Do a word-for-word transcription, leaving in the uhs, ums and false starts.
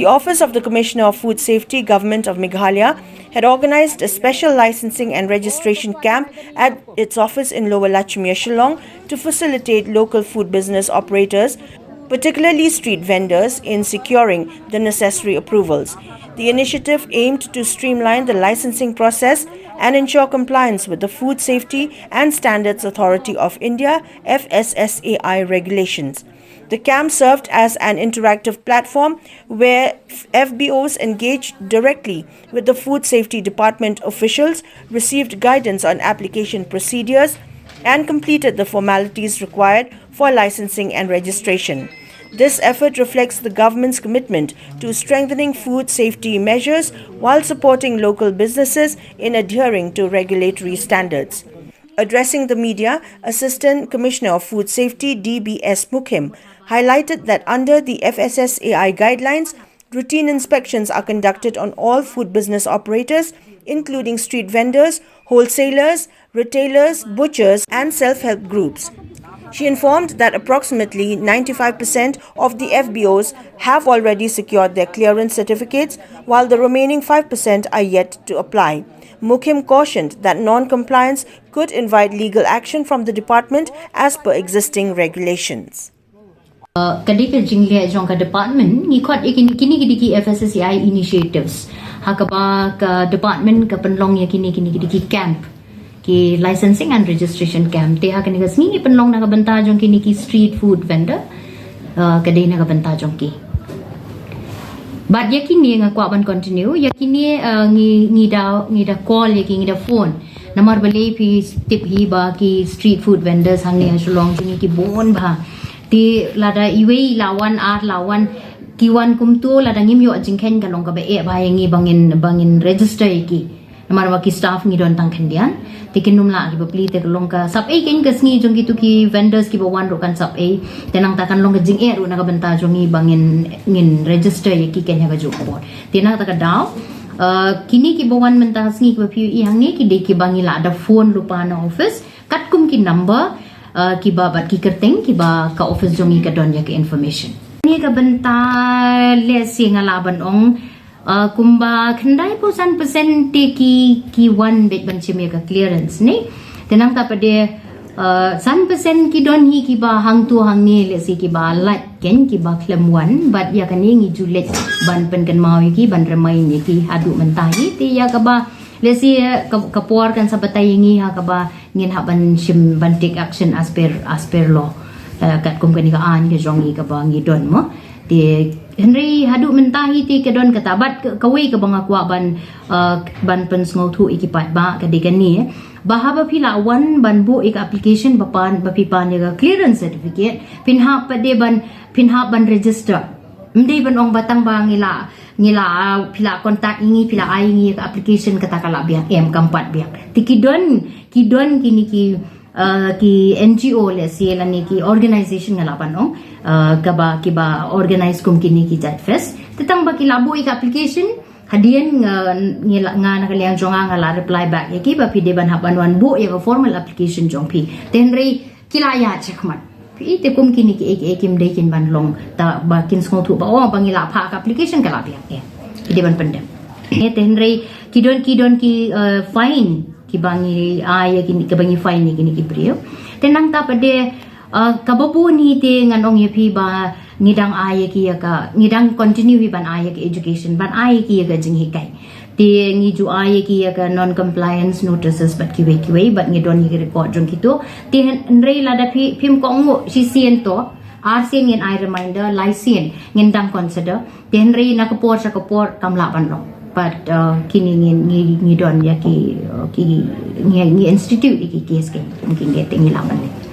The Office of the Commissioner of Food Safety, Government of Meghalaya, had organized a special licensing and registration camp at its office in Lower Lachmere, Shillong, to facilitate local food business operators, particularly street vendors, in securing the necessary approvals. The initiative aimed to streamline the licensing process and ensure compliance with the Food Safety and Standards Authority of India, F S S A I, regulations. The camp served as an interactive platform where F B Os engaged directly with the Food Safety Department officials, received guidance on application procedures, and completed the formalities required for licensing and registration. This effort reflects the government's commitment to strengthening food safety measures while supporting local businesses in adhering to regulatory standards. Addressing the media, Assistant Commissioner of Food Safety D B S Mukhim highlighted that under the F S S A I guidelines, routine inspections are conducted on all food business operators, including street vendors, wholesalers, retailers, butchers, and self help groups. She informed that approximately ninety-five percent of the F B Os have already secured their clearance certificates, while the remaining five percent are yet to apply. Mukhim cautioned that non compliance could invite legal action from the department as per existing regulations. Uh, ka dei ka jingleh jong ka department, ngi khot ïa kini, kini ki dei ki F S S A I initiatives. Ha kaba ka department ka pynlong ïa kini, kini ki dei ki camp, ki licensing and registration camp. Te ha kane ka sngi ngi pynlong na ka bynta jong kini ki street food vendor. Uh, ka dei na ka bynta jong ki. Bad ïa kini nga kwah ban continue, ïa kini, uh, ngi, ngi da, ngi da call ïa ki, ngi da phone. Namar balei phi tip hi ba ki street food vendors hangne ha Shillong jong ngi ki bun bha. Te lada iwei la wan, ar la wan, ki wan kumto, lada ngim ïoh jingkheiñ ka long kaba eh bha ïa ngi ba ngin, ba ngin register ïa ki. Namar ba ki staff ngi don tang khyndiat. Te kin ym lah kiba plie, te ka long ka sap ei keiñ ka sngi jong kitu ki vendors kiba wan ruh kan sap ei. Te nangta kan long ka jingeh ruh na ka bynta jong ngi ba ngin, ngin register ïa ki keiñ ha kajuh ka por. Te na kata ka daw, uh, kini kiba wan mynta ka sngi kiba phi ïohi hangne ki dei kiba ngi la da phone lypa na office, katkum ki number, uh, kiba bad ki kyrteng kiba ka office jong ngi ka don ïa ka information. Kane ka bynta, lehse nga lah ban ong, uh, kumba khyndaiphew san percent te ki, ki wan beit ban shim ïa ka clearance ne. Te nangta pat de, uh, san percent ki don hi kiba hangto hangne, lehse kiba lait keiñ, kiba khlem wan, bad ïa kane ngi ju leit ban pynkynmaw ïa ki, ban remind ïa ki haduh mynta hi. Te ïa kaba, lehse ka, ka por kan sa batai ïa ngi ha kaba ngin hap ban shim, ban take action as per, as per law. Uh, katkum kane ka aiñ ka jong ngi kaba ngi don mo. Te hynrei haduh mynta hi te ka don kata, bad ka, kawei kaba nga kwah ban, uh, ban pynsngewthuh ïa ki paidbah ka dei kane. Ba haba phi la wan ban buh ïa ka application ba pan, ba phi pan ïa ka clearance certificate, phin hap pat de ban, phin hap ban register. Ym dei ban ong ba tang ba ngi la, ngi la, uh, phi la contact ïa ngi, phi la ai ïa ngi ïa ka application kata ka la biang, em, kam pat biang. Te ki don, ki don kini ki, uh, ki N G O, lehse, lane ki organization nga lah ban ong, uh, kaba, kiba organize kum kini ki Jait Fest. Te tang ba ki la buh ïa ka application, hadien nga, ngi la, nga na ka liang jong nga nga la reply back ïa ki ba phi dei ban hap ban wan buh ïa ka formal application jong phi. Te hynrei ki la ïaid shakhmat. Phi i te kum kine kiei kiei kim dei kin ban long, ta ba kin sngewthuh ba, oh, ba ngi la phah ka application ka la biang. Eh, ki dei ban pyndem. Eh, te hynrei ki don, ki don ki, eh, fine kiba ngi ai ïa kine, kiba ngi fine ïa kine ki briew. Te nangta pat de, eh, kaba bun hi te ngan ong ïa phi ba ngi dang ai ïa ki ïa ka, ngi dang continue hi ban ai ïa ka education, ban ai ïa ki ïa ka jinghikai. Te ngi ju ai ïa ki ïa ka non compliance notices bad kiwei kiwei, bad ngi don ïa ki record jong kito. Te hynrei lada phi, phim kohnguh shisien to, arsien ngin ai reminder, laisien ngin dang consider. Te hynrei na ka por sha ka por kam lah ban long. Bad, uh, kine ngi, ngi, ngi don ïa ki, uh, ki, ngi, ngi institute ïa ki case, ki, mungkin te ngi lah ban leh.